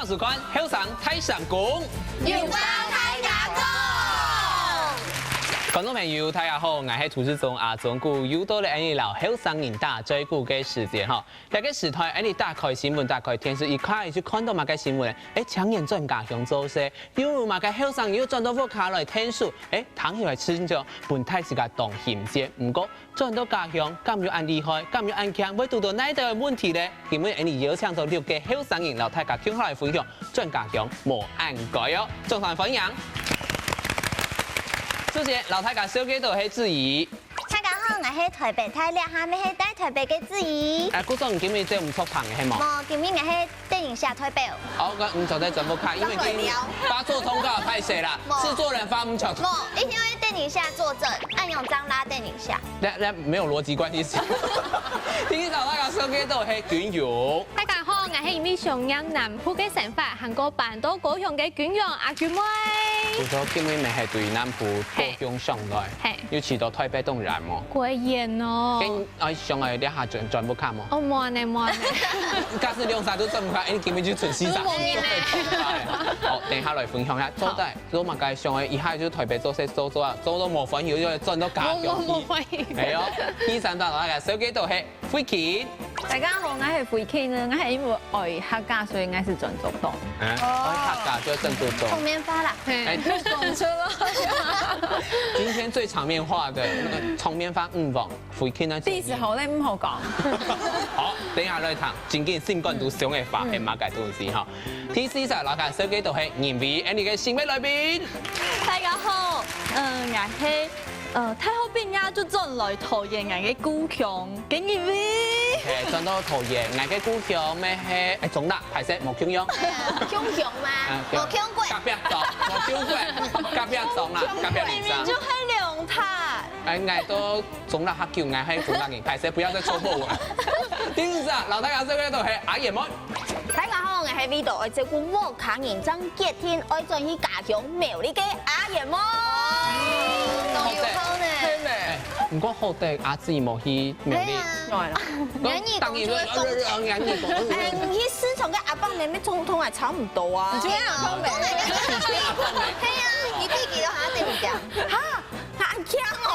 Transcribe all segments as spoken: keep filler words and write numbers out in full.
收看《後生大聲公》，有話大家講。觀眾朋友，大家好，𠊎係主持人阿忠牯，又到了𠊎俚摎後生人打嘴鼓个時間吼。這個時代，𠊎俚打開新聞，打開電視，一看就看著麼个新聞？欸，青年轉家鄉做事，又有麼个後生人又轉到屋下來𢯭手？欸，聽起來親像分大自家當欣羨。毋過， 轉到家鄉，敢有恁厲害，敢有恁慶，會堵著哪兜个問題呢？今晡日𠊎俚邀請著六個後生人，摎大家共下來分享，轉家鄉無恁該哦。掌聲歡迎！首先，摎大家紹介著係子怡。大家好，𠊎係台北大，這下乜係戴台北个子怡。啊，故所你今晡日做毋著棚个係無？無，今晡日𠊎係 電影下推背哦。好，該你坐在轉屋下，因為今天發錯通告，歹勢啦，製作人發毋著。無，一定要電影下作證，恁樣張拉電影下。那那沒有邏輯關係。第一場大家紹介著係君勇。大家好，𠊎係因為想念南部个生活，還過搬到高雄个君勇阿君妹。故所今晡日乜係對南部高雄上來，係，尤其到台北當然無。過遠哦。 愛想愛這下轉轉屋下無？哦，無恁仔，無恁仔。假使兩儕都轉屋下，欸，你今晡日就賰四儕。無呢。好，等一下來分享一下，到底做麼个想愛一下就台北做事做做啊，做到無歡喜，又轉到家鄉去。無無無歡喜。哎喲，第三場大家紹介著係慧琴。大家好，𠊎係慧琴呢，𠊎係因為愛客家，所以𠊎係轉竹東。嗯，愛客家就轉竹東。場面話啦。哎，講出來。今天最場面話的那個場面話女王。 慧琴啊，第一次好咧，毋好講。好，等一下來聽，正經心肝肚想个話係麼个東西吼。第四隻，摎大家紹介著係人為𠊎俚个新个來賓。大家好，嗯，𠊎係，呃，大學畢業就轉來桃園𠊎个故鄉，个人為。OK，轉到桃園，𠊎个故鄉乜係，欸，中壢，歹勢，無共樣。共鄉嘛，啊，對。無共過。隔壁莊，無共過，隔壁莊啦，隔壁鄰舍。明明就係龍潭。欸，𠊎都 中壢較久，𠊎係中壢人，歹勢，不要再戳破我了。第五隻，摎大家紹介著係阿燕妹。大家好，𠊎係為著愛照顧屋下人，正決定愛轉去家鄉苗栗个阿燕妹。當有好呢。係呢。欸，毋過好得阿姊無去苗栗。係啊。當然啦。講，當然啦，講，講，講，講。欸，你去市場跟阿爸妹妹通通啊，差毋多啊。你就跟阿爸妹妹。係啊，你弟弟都還要對你講。哈？ 還慶哦！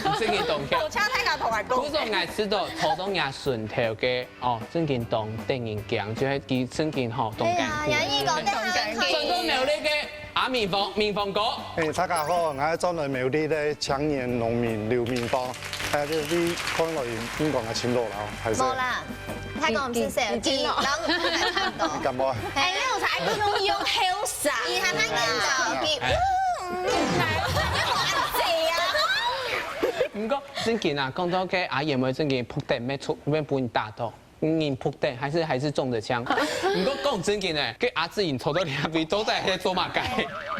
你真个當慶。我請大家同來講。故所𠊎知著，頭到若順頭个，哦，真个當得人驚，就係佢真个吼，當艱苦。對啊，楊毅哥，當艱苦。轉到苗栗个阿明峰，明峰哥。欸，大家好，𠊎轉來苗栗个青年農民劉明峰，欸，這位看來應該還盡老啦，還係？無啦， 大家毋使笑，佢，佢，佢老，老差毋多。你敢無？哎，你有才，佢用，用後生。佢還蠻年輕，佢，嗯，來，你好恁濟啊。毋過，正經啊，講到个阿燕妹正經撲頂，乜出，乜分人打到，人撲頂，還係，還係中得槍。毋過講正經个，个阿志英坐到這位，到底係做麼个？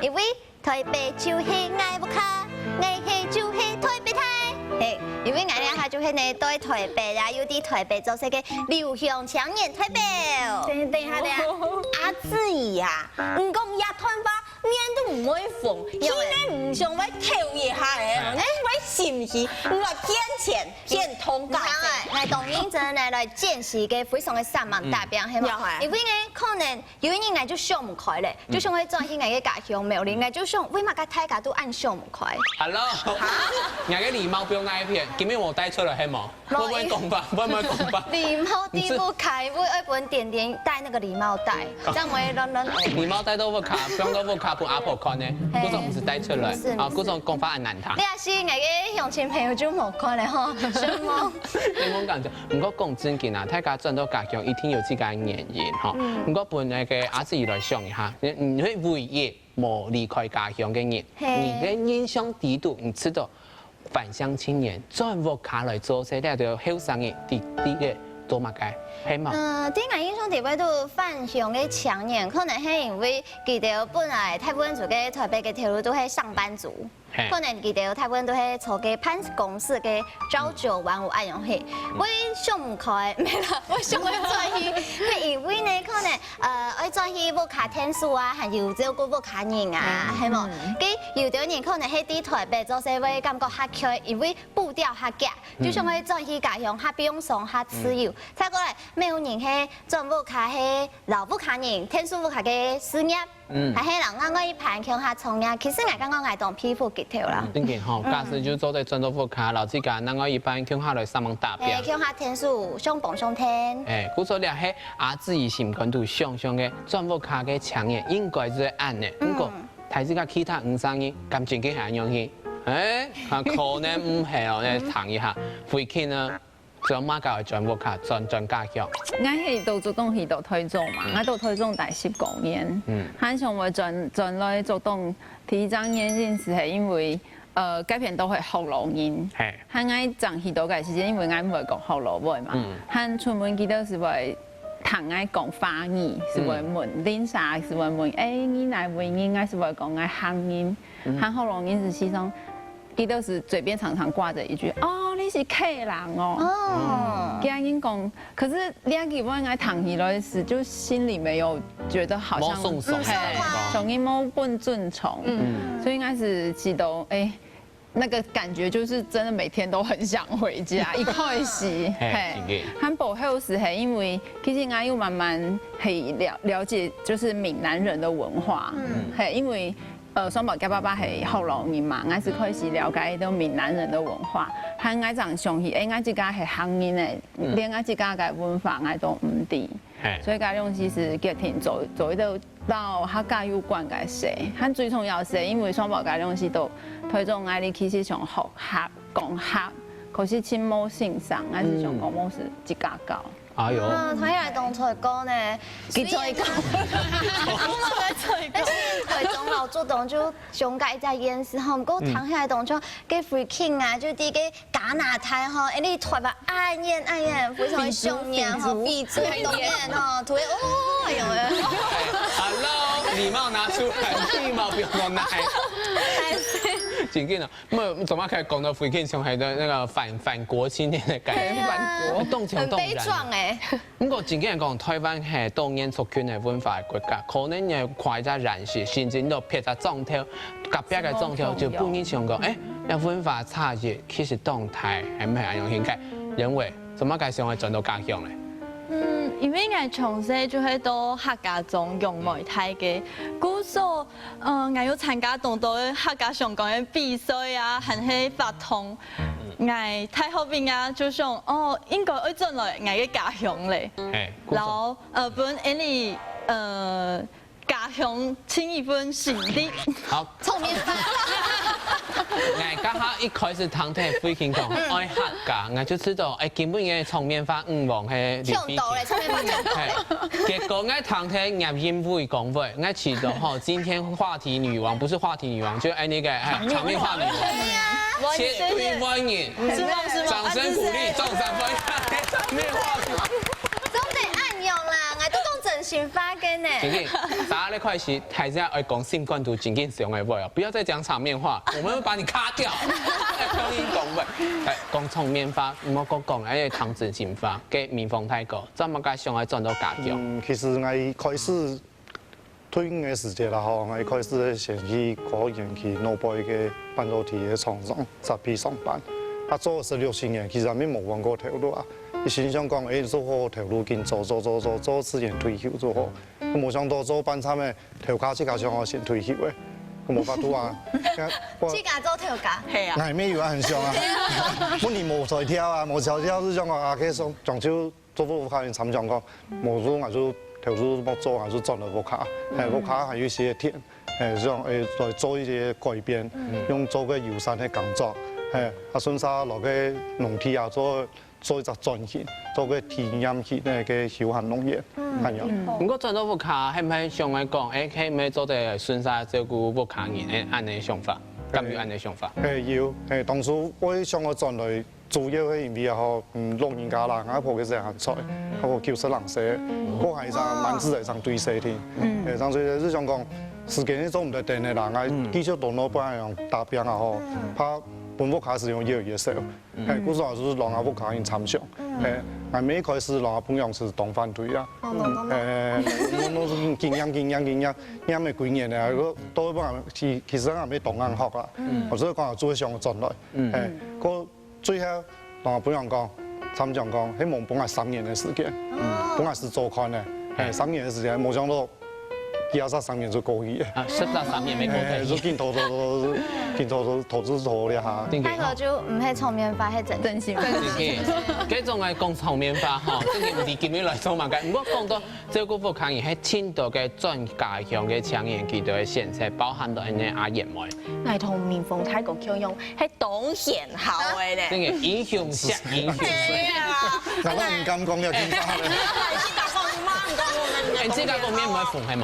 因為 台北就係𠊎屋下，𠊎係就係台北大。嘿，因為𠊎這下就係呢，在台北啊，又在台北做事个留鄉青年代表。等，等一下，等一下，阿志怡啊，你講這段話，你都毋會紅，因為你毋想愛偷一下欸，哎，你會心虛，你來騙錢，騙通告。𠊎當認真來，來見識个非常个煞猛打拚，係無？因為呢，可能 有一日𠊎就想毋開咧，就想愛轉去𠊎个家鄉苗栗，𠊎就想，為麼个大家都恁想毋開？Hello，𠊎个禮帽放哪一片？今日無帶出來係無？無，會毋會講話？會毋會講話？禮帽戴毋開，𠊎愛分點點戴那個禮帽帶，這樣會亂亂。禮帽帶到屋下，放到屋下分阿婆看呢，嘿。故所毋使帶出來，是，啊，故所講話恁難聽。你也是，𠊎个鄉親朋友就無看咧吼，承蒙。承蒙講笑。 毋過講正經啊，大家轉到家鄉一定有自家个原因吼。毋過分該个阿志怡來想一下，你，你係唯一無離開家鄉个人，嘿。你个印象底肚，你知道返鄉青年轉屋下來做事，這兜後生人底，底个做麼个，係無？呃，在𠊎印象底背肚，返鄉个青年，可能係因為佢兜本來大部分在該台北个頭路都係上班族。可能佢兜大部分都係坐該辦公室个朝九晚五恁樣去。會想毋開，毋係啦，會想愛轉去，係因為呢，可能呃愛轉去屋下𢯭手啊，還有照顧屋下人啊，係無？該有兜人可能係在台北做事會感覺較𤸁，因為步調較遽，就想愛轉去家鄉，較放鬆，較自由。再過來，乜有人係轉屋下係摎屋下人，𢯭手屋下个事業。 嗯，還係摎另外一半共下創業，其實𠊎感覺𠊎當佩服佢兜啦。正經吼，假使就做得轉到屋下，摎自家另外一半共下來上網打拼。誒，共下𢯭手，相幫相𢯭。誒，故所這係阿志佢心肝肚想想个轉屋下个青年應該就係恁呢。毋過，大自家其他五儕人感情个還樣去，誒，可能毋係哦，來談一下。慧卿呢？ 轉麼个轉屋下，轉轉家鄉？𠊎係到竹東去到台中嘛，𠊎到台中待十過年，還想愛轉轉來竹東，第一隻原因係因為，呃，該片都係學老人，還𠊎正去到个時間，因為𠊎毋會講學老話嘛，還出門佢兜係會聽𠊎講華語，係會問，鄰舍係會問，誒，你哪位人？𠊎係會講𠊎客人，還學老人係時常 佢兜係嘴邊常常掛著一句：「哦，你係客人哦。」哦，佢恁樣講，可是這句話𠊎聽起來時，就心裡沒有覺得好像，無鬆爽，嘿，像你無分尊重，所以𠊎係知道，誒，那個感覺就是真的每天都很想回家。一開始，嘿，還不好時係因為其實𠊎有慢慢去了了解，就是閩南人的文化，嘿，因為 呃，雙寶佢爸爸係學老人嘛，𠊎係開始了解到閩南人的文化，還𠊎正想起，誒，𠊎自家係客人誒，連𠊎自家个文化𠊎都毋知，所以該東西係決定做做一個摎客家有關个事，還最重要係因為雙寶該東西都推動𠊎哩其實想學客講客，可是盡無先生，𠊎係想講無係自家教。 哎喲，啊，聽起來當衰過呢。佢最高。但是台中摎竹東就相隔一隻縣市吼，毋過聽起來當像該Freaking啊，就在該加拿大吼，誒，離台北恁遠恁遠，非常的想念吼，非洲當遠吼，突然哦，哎喲，Hello，禮貌拿出來，禮貌不要那麼正經哦。 沒有，怎麼可以講到Freaking像係那個反反國青年的感覺？對啊，當像當然。很悲壯欸。不過正經來講，台灣係多元族群的文化的國家，可能你跨一隻縣市，甚至你到別隻莊頭，隔壁个莊頭就分人想講，誒，這文化差異其實當大，係毋係恁樣應該認為，怎麼个想愛轉到家鄉呢？嗯，因為𠊎從細就係到客家庄養妹大个，故所 嗯，𠊎有參加當多个客家相關个比賽啊，還係活動。𠊎大學畢業就想，哦，應該愛轉來𠊎个家鄉咧。嘿，然後，呃，分𠊎俚，呃，家鄉盡一份心力。好，場面話。𠊎剛剛一開始聽聽Freaking講愛客家，𠊎就知道，誒，根本个場面話女王係李飛。搶到咧，場面話搶到咧。嘿，結果𠊎聽聽葉英偉講話， 𠊎知道吼，今天話題女王不是話題女王，就係那個，誒，場面話女王。絕對歡迎，是嗎？是嗎？掌聲鼓勵，眾神歡迎，場面話女王。總得恁樣啦，𠊎都講真心話个呢。正經，大家咧開始，大家愛講心肝肚正經想个話哦，不要再講場面話，我們會把你卡掉。愛聽你講話，誒，講場面話，毋好講講，愛聽真心話，該明峰大哥，做麼个想愛轉到家鄉？嗯，其實𠊎一開始 退伍个時節啦吼，𠊎一開始係先去高原區外背个半導體个廠商設備上班，啊做十六七年，其實還無換過頭路啊。一心想講，誒，做好頭路緊做做做做做，自然退休就好。無想到做半站个頭家自家想愛先退休个，無法度啊。自家做頭家。係啊。𠊎乜有恁想啊，問題無才調啊，無才調就想講啊，該想講就 做屋下人參詳講，無就𠊎就頭路莫做，𠊎就轉來屋下，嘿，屋下還有一些田，嘿，想誒來做一些改變，用做個友善个耕作，嘿，啊順續落个農地啊做做一隻轉型，做個體驗型个休閒農園，恁樣。毋過轉到屋下，係毋係想愛講，誒，係毋係做得順續照顧屋下人，誒，恁樣想法，敢有恁樣想法？誒，有，誒，當初𠊎想愛轉來 主要係因為吼，嗯，老人家啦，𠊎婆个時還在，𠊎婆九十零歲，過還一張蠻子个一張對細聽，誒，張所以就想講，時間係做毋得等个啦，𠊎繼續到老闆娘打拚啊吼，怕分屋下使用越來越少。係，故所就係摎𠊎屋下人參詳。係，𠊎每一開始摎𠊎朋友係當反對啊。係，𠊎𠊎𠊎緊仰緊仰緊仰仰个幾年呢，到尾其其實𠊎也當硬殼啊，𠊎就講做想轉來。係，過 最後，同𠊎朋友講，參詳講，係無分𠊎三年个時間，分𠊎試做看呢。係，三年个時間，無想到，幾下三年就過去了。啊，實在三年無過係，就緊拖拖拖，緊拖拖拖拖拖了哈。真个大哥就毋係場面話，係真心。真个，這種愛講場面話吼，真个毋知今日來做麼个。毋過講到照顧屋下人，係盡多个轉家鄉个青年，佢兜个選擇，包含到恁呢阿燕妹。 𠊎同明峰大哥共樣，係當顯好个咧。真个英雄惜英雄。係啊，𠊎都毋敢講這句話了。自家講嘛，毋講我們。哎，自家講面毋會紅係無？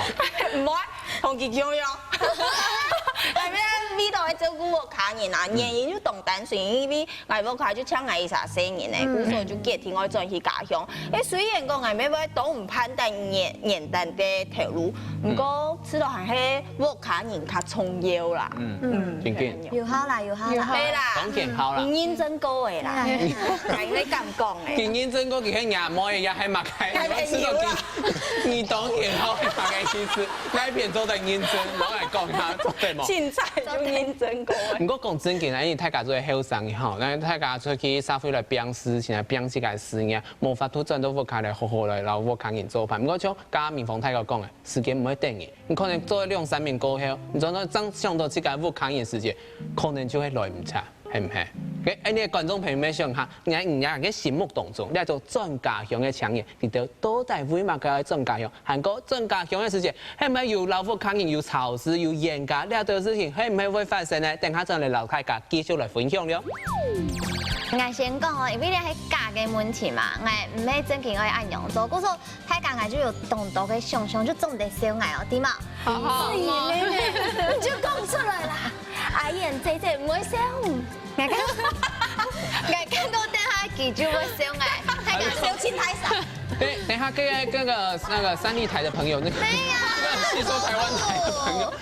毋會，同佢共樣。𠊎面為到愛照顧屋下人啊，原因就當單純，因為𠊎屋下就請𠊎一儕細人呢，故所就決定愛轉去家鄉。誒，雖然講𠊎面會當毋盼得簡簡單个頭路，毋過至少還係屋下人較重要啦。嗯，真个。有效啦，有效啦。對啦，當顯好啦。認真過个啦，還會敢講个。佢認真過，佢係阿妹，也係麼个？還係有啦。你當顯好係麼个意思？哪一片做得認真？摎𠊎講下，做得無？凊彩就認真過个。毋過講真个，因為大家都係後生吼，該大家出去社會來拚事情，來拚自家个事業，無法度轉到屋下來好好來摎屋下人做伴。毋過像剛剛明峰大哥講个，時間毋會等人，你可能做兩三年過後，你轉到正想到自家屋下人个時節，可能就會來毋切。 係毋係？該恁呢，觀眾朋友們想下，你在你个心目當中，這種轉家鄉个青年，佢兜到底為麼个愛轉家鄉？還過轉家鄉个時節，係毋係有摎屋下人有吵事、有冤家，這種事情係毋係會發生呢？等下轉來摎大家繼續來分享了。 𠊎先講哦，因為這係假个問題嘛，𠊎毋係正經愛恁樣做，故所大家𠊎就有當多个想像，就做毋得笑𠊎哦，對無？好好好，你就講出來啦，阿燕姐姐毋會笑。𠊎看，𠊎看過等下佢就會笑𠊎，大家表情太少。等等一下，各位那個那個三立台的朋友，那個沒有。吸收台灣台的朋友。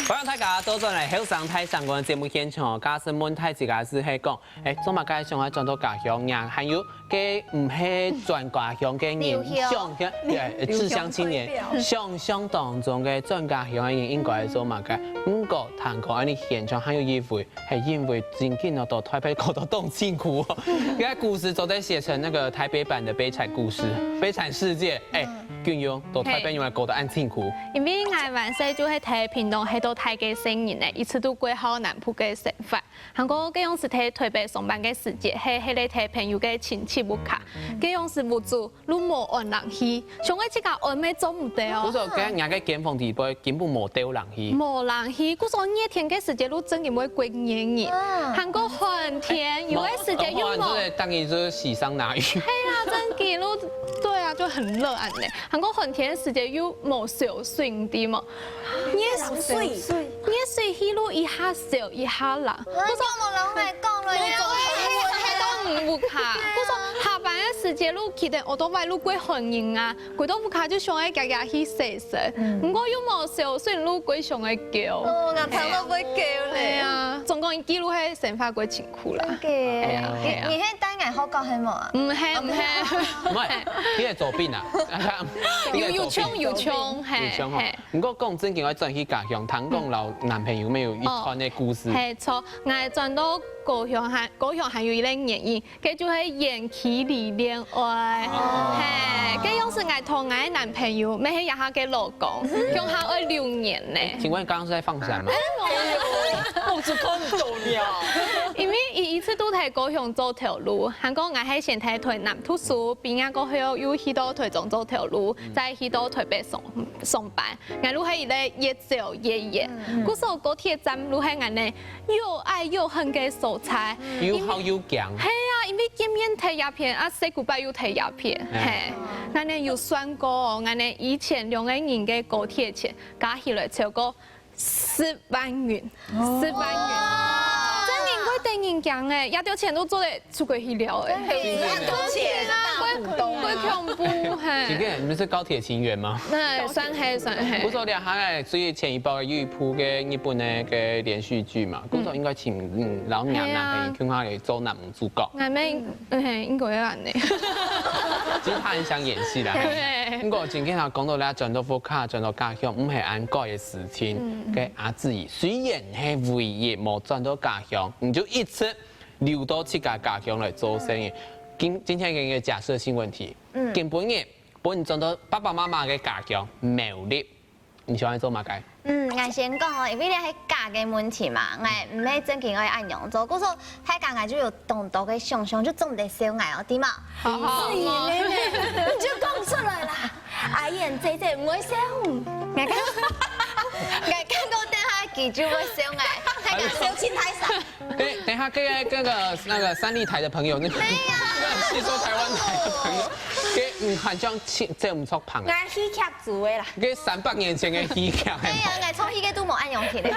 歡迎大家倒轉來後生大聲公个節目現場哦。假使問大自家係係講，誒，做麼个想愛轉到家鄉呀？還有，該毋係轉家鄉个人，留鄉想，誒，志鄉青年，想像當中个轉家鄉个人應該做麼个？毋過，聽講恁呢現場還有一位，係因為真緊哦，到台北搞到當辛苦哦。該故事做得寫成那個台北版的悲慘故事、悲慘世界。誒，君勇到台北原來搞到恁辛苦。因為𠊎還細就係在屏東，係到大个細人呢，一直都過好南部个生活。還過該樣時在台北上班个時節，係係咧在朋友个親戚屋下，該樣時屋主都無安冷氣，想愛自家安乜做毋得哦。故所該人家个間房底背根本無兜冷氣。無冷氣，故所熱天个時節都真个會過熱人，還過寒天有个時節又無。當然就是當然就是喜上哪雨。係啊，真个都對啊，就很熱恁呢。還過寒天个時節又無燒水，你知無？熱水，熱水去路一下燒一下冷，我做無摎𠊎講了，係都毋屋下。故所下班个時節，都騎等奧多拜，都過寒人啊，歸到屋下就想愛遽遽去洗身，毋過又無燒水，都過想愛噭。哦，𠊎聽到會噭係咧。啊，總講一記錄係生活過辛苦啦。个，你你係帶𠊎學校係無啊？毋係毋係，毋係，你係做兵啊？有有像有像，係有像吼係。。毋過講正經，愛轉去家鄉，聽講摎男朋友乜有一段个故事。係，著，𠊎轉到高雄還高雄還有一個原因，該就係遠距離戀愛。係，該樣時𠊎同𠊎个男朋友，乜係這下个老公，共下愛六年呢。請問剛剛是在放閃嗎？我只看到了。因為佢一直都在高雄做頭路，還過𠊎係先在台南讀書，畢業過後又去到台中做頭路，再去到台北上上班。 𠊎就係一個越走越遠。故所高鐵站就係𠊎呢又愛又恨个所在。又好又驚。係啊，因為見面在這片，啊，say goodbye又在這片，係。𠊎呢有算過哦，𠊎呢以前兩個人个高鐵錢加起來超過十萬元，十萬元。真个會等人驚欸，這兜錢都做得出國去尞欸。真的，很多錢啊，大股東啊。會，會恐怖，嘿。真个，你們是高鐵情緣嗎？那算係，算係。不過這下欸，最前一擺有一部个日本个个連續劇嘛，故所應該請，嗯，老娘娘，嘿啊。陪佢去做男主角。𠊎們，嗯，嘿，應該要恁呢。其實他很想演戲啦。對。不過今天他講到咧，轉到屋下，轉到家鄉，毋係恁該个事情。嗯。个阿志，雖然係唯一無轉到家鄉，你就一直 留到自家家鄉來做生意。今，今天一個假設性問題，嗯。今晡日，分你轉到爸爸媽媽个家鄉苗栗，你想愛做麼个？嗯，𠊎先講哦，因為這係假个問題嘛，𠊎毋係正經愛恁樣做，故所大家𠊎就有當多个想像，就做毋得笑𠊎哦，對無？好好好。你就講出來啦。 阿燕姐姐毋會笑。𠊎看，𠊎看過等下佢就會笑𠊎，大家笑盡大聲。等，等下，這個，這個，那個三立台的朋友，那個，沒有。那個吸收台灣台的朋友，給，嗯，好像七，這毋錯捧。𠊎戲劇組的啦。這三百年前的戲劇，對啊，𠊎創戲个都無恁樣去的。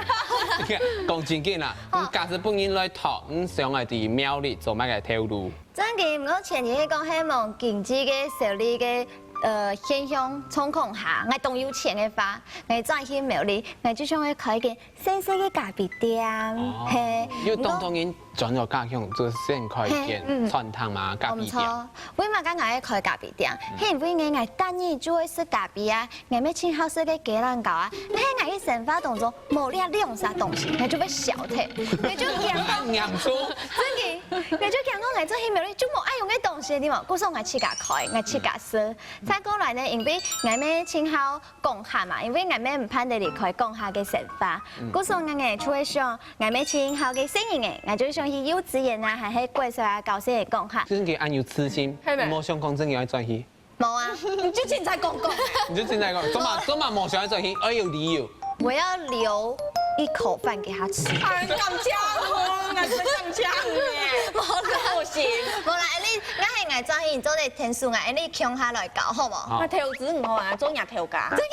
講正經啦，哦。你假使分人來討，你想愛在苗栗做麼个頭路？ 正經，毋過前提係講，係無經濟个實力个，呃，現象狀況下，𠊎當有錢个話，𠊎轉去苗栗，𠊎就想愛開一間細細个咖啡店，哦。嘿。有當多人轉到家鄉，就先開一間嘿，嗯。餐廳嘛，咖啡店。無錯，為麼个𠊎愛開咖啡店？嗯。係因為𠊎，𠊎逐日就會食咖啡啊， 𠊎乜盡好食个雞卵糕啊，該𠊎个生活當中無這兩儕東西，𠊎就會消忒，𠊎就驚到，恁嚴肅？正經，𠊎就驚到𠊎轉去苗栗就無恁樣个東西，你無？故所𠊎自家開，𠊎自家食。再過來呢，因為𠊎乜盡好講客嘛，因為𠊎乜毋盼得離開講客个生活，故所𠊎，𠊎就會想，𠊎乜盡好个細人仔，𠊎就會想去幼稚園啊，還係國小啊，教細人講客。正經恁有私心，係咩？無想講正經愛轉去。 無啊，你就凊彩講講。你就凊彩講，做麼，做麼無想愛轉去，愛有理由。我要留一口飯給他吃。哎，感謝哦，那是感謝你。無啦，不行。無啦，恁呢，𠊎係𠊎轉去，你做得天使啊，恁呢共下來搞，好無？好。那投資毋好啊，做人頭家。真的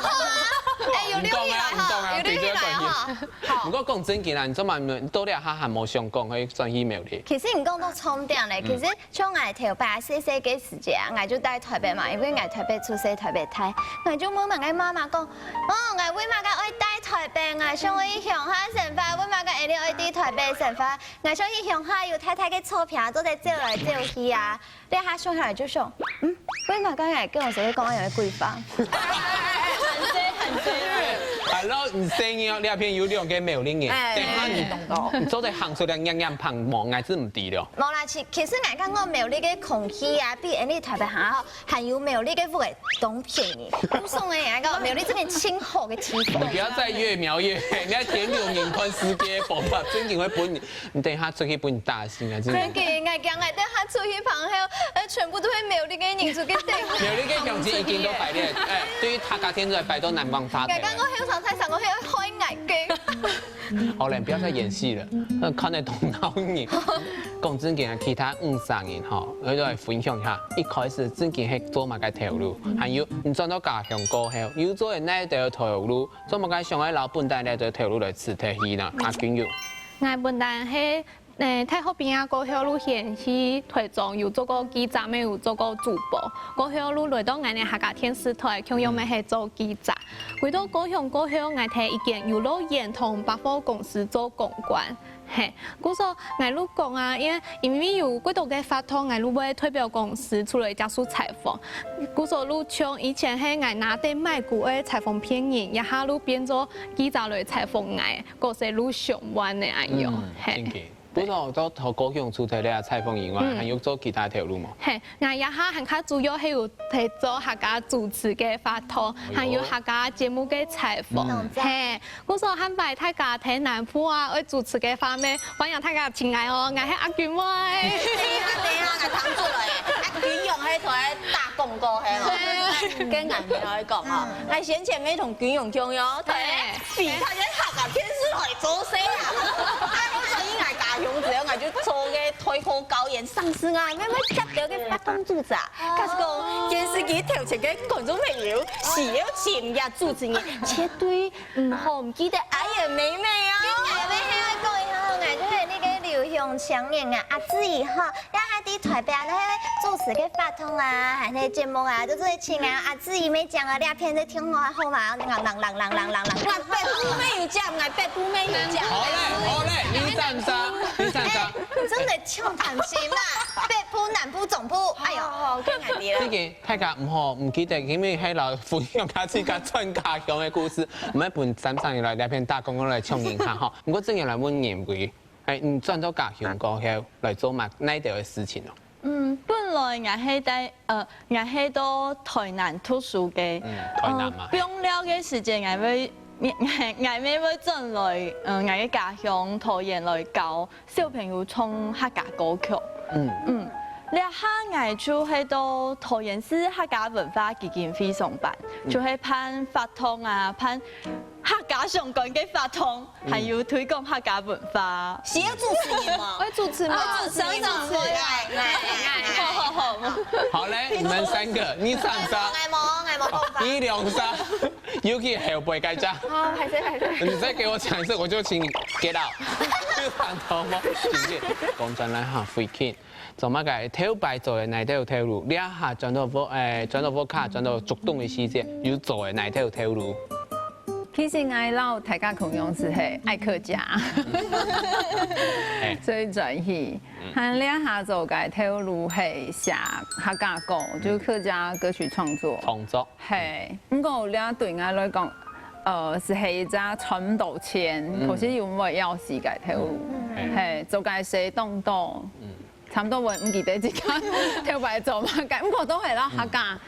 嗎？好啊。哎，有留意來哈，有留意來哈。好。不過講正經啦，你做麼，你到底還，還無想講，可以轉去苗栗？其實你講到重點咧，其實 像𠊎頭擺細細个時節啊，𠊎就在台北嘛，因為𠊎台北出世，台北大，𠊎就問𠊎个媽媽講，哦，𠊎為麼个愛在台北？𠊎想愛去鄉下生活，為麼个一定愛在台北生活？𠊎想去鄉下有大大个草坪，做得走來走去啊。這下想下來就想，嗯，為麼个𠊎跟我姐姐講愛有个規劃？很衰，很衰。Hello，你聲音哦，這片有兩個苗栗人，哎，等下你，哎，你做得行出來，硬硬碰，無，𠊎係毋知了。無啦，其，其實𠊎感覺苗栗个空氣啊，比𠊎俚台北還好，還有苗栗个屋仔當便宜。故所呢，𠊎講苗栗這片盡好个地方。你不要再越描越黑，你要填六年看世界佛法，正經會分你，你等一下出去分你打醒啊，真的。正經，𠊎講𠊎等下出去旁後，呃，全部都係苗栗个人出去等。苗栗个鄉親已經都排列，哎，對於客家電視台排到南光大道了。𠊎講𠊎後生太生，𠊎會害眼睛。 好了，不要再演戲了，那看得懂鬧你。講正經啊，其他五儕人吼，𠊎都來分享一下。一開始正經係做麼个頭路，還有你轉到家鄉過後，又做了哪一條頭路，做麼个想愛摎本旦這條頭路來辭忒去呢？阿君有。𠊎本旦係，誒，大學畢業過後，就先去台中，有做過記者，乜有做過主播。過後就來到𠊎等客家電視台，共樣乜係做記者。 回到故鄉過後，𠊎在一間遊樂園同百貨公司做公關。嘿，故所𠊎就講啊，因為，因為有幾多个活動，𠊎就會代表公司出來接受採訪。故所就像以前係𠊎拿著麥克愛採訪別人，這下就變做記者來採訪𠊎，故所就想換个恁樣。嗯，嘿。正經。 不過，除了在故鄉出頭路採訪以外，嗯。還有做其他頭路無？嘿，𠊎這下還較主要係有在做客家主持个活動，哎喲。還有客家節目个採訪。嗯。嘿，故所下擺大家在南部啊，愛主持个話呢，歡迎大家尋𠊎哦，𠊎係阿君妹。等一下，等一下，𠊎聽出來，阿君用係在打廣告係無？嘿。跟𠊎朋友講哦，嗯。𠊎先前乜同君用共樣，對。 比他人客家電視台做事啊！哎，𠊎所以𠊎家鄉之後，𠊎就做个推廣高原上市啊，乜乜接到个活動主持啊。假使講電視機頭前个觀眾朋友，需要專業主持人，絕對毋好毋記得愛美美哦。今日乜係愛講一下，𠊎就係那個劉兄當青年啊，阿志怡吼，也還在台北啊，該主持个活動啊，還係節目啊，都做得請啊。阿志怡每講啊，這片就聽我好嘛，啷啷啷啷啷啷啷啷。我北部妹有講，我北部妹有講。好嘞，好嘞，你上上，你上上。真的就談心啦，北部、南部、中部，哎呦，好，好，好，跟你啦。這个大家毋好毋記得，因為還有分享下自家轉家鄉个故事，毋係分三上來這片打廣告來衝一下吼。毋過正經來問你， 哎，你轉到家鄉過後，來做麼个个事情哦？嗯，本來𠊎係在，呃，𠊎係到台南讀書个。嗯，台南嘛。呃，放尞个時節，𠊎會，𠊎，𠊎，𠊎乜會轉來，呃，𠊎个家鄉桃園來教小朋友唱客家歌曲。嗯。嗯，這下𠊎就係到桃園市客家文化基金會上班，嗯。就係辦活動啊，辦客家相關个活動。 還有推廣客家文化。需要主持人無？愛主持嗎？啊，主持人，主持人。來，來，來，來。好，好，好。好嘞，你們三個，你上上，𠊎無，𠊎無辦法。你兩上，尤其後背該隻。好，歹勢，歹勢。你再給我講一次，我就請你 get out。有辦法嗎？謝謝。講轉來哈，慧卿，做麼个頭擺做个哪兜頭路，這下轉到屋，誒，轉到屋下，轉到竹東个時節，有做个哪兜頭路？ 其實𠊎摎大家共樣係愛客家，所以轉去。還這下做个頭路係寫客家歌，就客家歌曲創作。創作。係，毋過這對𠊎來講，呃，係一隻賺毋到錢，可是又毋會枵死个頭路。係，做个事當多，差毋多會毋記得自家頭擺做麼个，毋過都係摎客家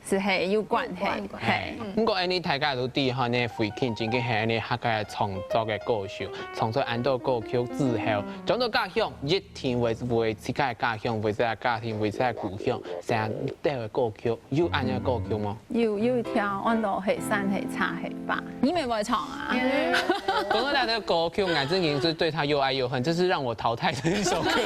係，係有關係，有關係。係。毋過恁呢大家都知吼，呢慧卿正經係恁呢客家創作个歌手，創作恁多歌曲之後，轉到家鄉，一定會為自家个家鄉，為自家个家庭，為自家个故鄉，寫兜个歌曲，有恁呢个歌曲無？有，有一條，安到係山係茶係花，你乜會唱啊？講到這个歌曲，𠊎正經係對他又愛又恨，這是讓我淘汰的一首歌曲。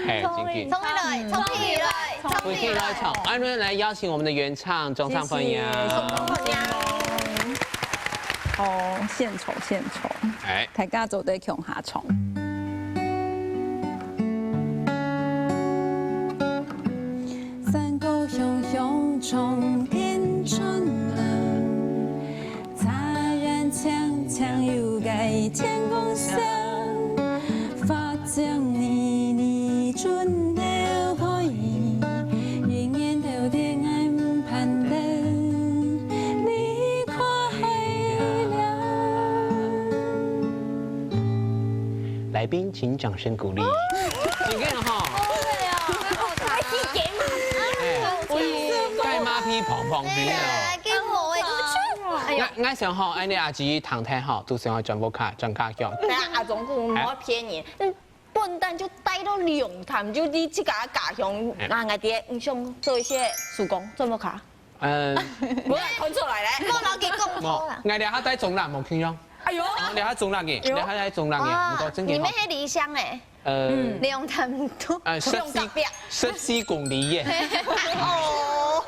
係，正經。衝起來，衝起來，衝起來！ 歡迎來邀請我們的原唱鍾尚芬呀。謝謝。好，獻醜，獻醜。哎。大家做得共下唱。山歌雄雄唱天春來， 茶園青青有个天公生，花正蔫蔫盡流開，人人都對𠊎毋盼得，你看海了。來賓請掌聲鼓勵。你看哈。好累哦，好累。哎，該馬屁蓬蓬皮哦。哎呀，給我哎，哎呀。𠊎，𠊎想吼，恁呢阿姊談談吼，都想愛轉屋下，轉家鄉。等下阿忠哥，毋好騙你，嗯，笨蛋就呆到龍潭，就你自家家鄉，哎。那𠊎爹，你想做一些手工，做麼个？嗯。無啦，看出來咧。我老給講無啦。𠊎這下在中壢，無聽用。哎呦。這下中壢个，哎呦。這下在中壢个，哦，毋過正經吼。你們係離鄉誒。 呃，兩點多。呃，十四，兩點。十四公里耶。哦。